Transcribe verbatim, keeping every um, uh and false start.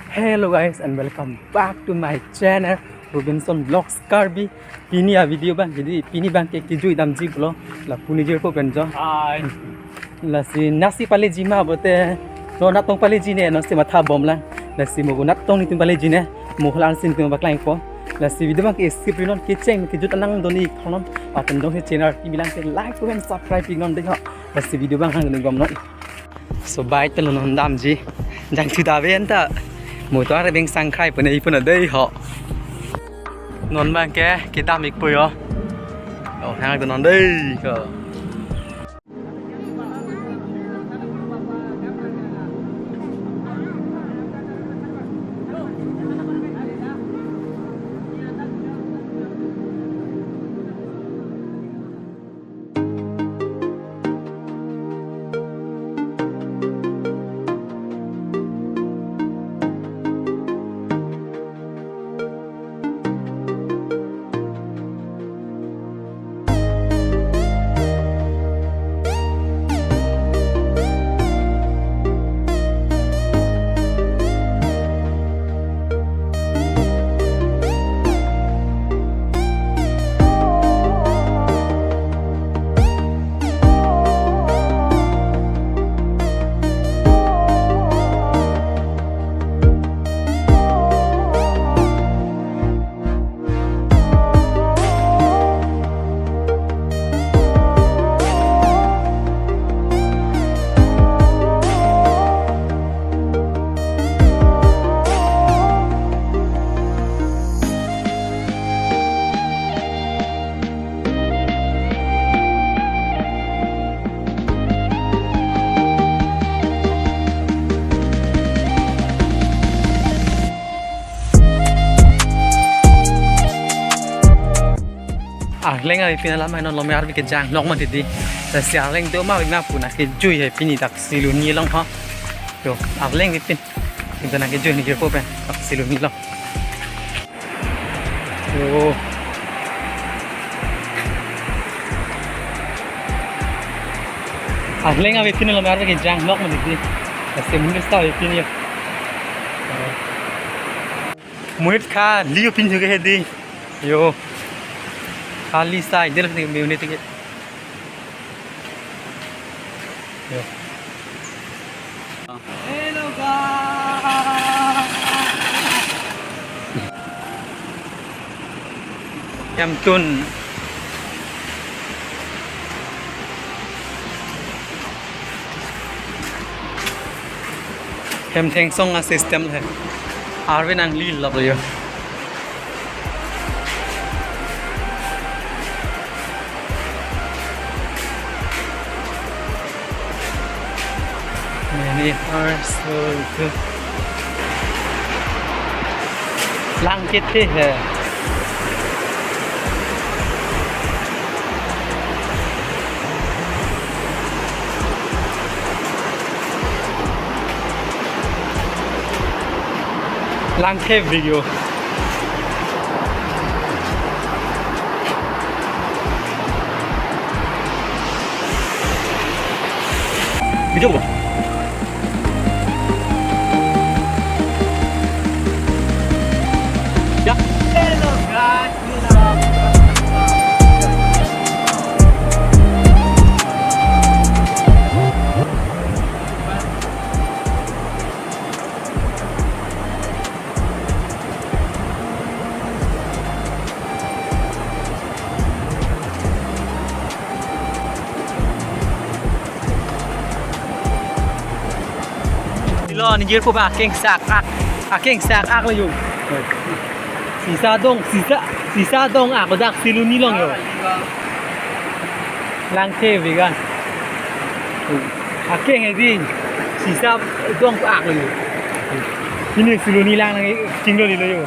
Hello guys and welcome back to my channel Robinson Vlogs Karbi. Pini a video abang, jadi pini abangke kejui damji pulo, lapu nijirpo pen jo. Hi. Lasi nasi paleji ma bote, no natong paleji ne, no si matha bomlang. Lasi mo natong netum paleji ne, mo halan si netum paklangpo. Lasi video abangke skip ri non, kecheng kejut anang doni iknon. Lapen jongsi channel kimi lang ke like, comment, subscribe iknon dei ho. Lasi video abang hang doni gom non. So bike ta lo non damji. Jangthu ta ave anta. Motor abeng sangkhai pune ipuna dei ho. Non abangke kedam ikpo jo. Oh, hang dun non dei ho. Arleng avepin alam anon lome arve kejang nok mati di. Lasi arleng do ma ma puna kejui he pini dak Siloni along ho. Yo, arleng avepin. Ita nangkejui nijirpo pen dak Siloni along. Yo. Arleng avepin lome arve kejang nok mati di. Lasi mundur sta avepin yo. Monit kali pin juga hedi. Yo. Kali sai del ni monit ke. Yo. Hello guys. Hem tun. Hem thengsong a system he. Arve nangli lap lo yo. Many are so good. Lang kit he. Lang kit video. Video ko. Ya. Hello guys, we love. Lo nijirpo ba akeng sak ak, akeng sak ak lo yo. Sisa dong, sisa, sisa dong ak dak Siloni along yo. Lang kit vegan. Akeng hedi sisa dong ak lo yo. Pini Siloni lang nangchinglo ni lo yo.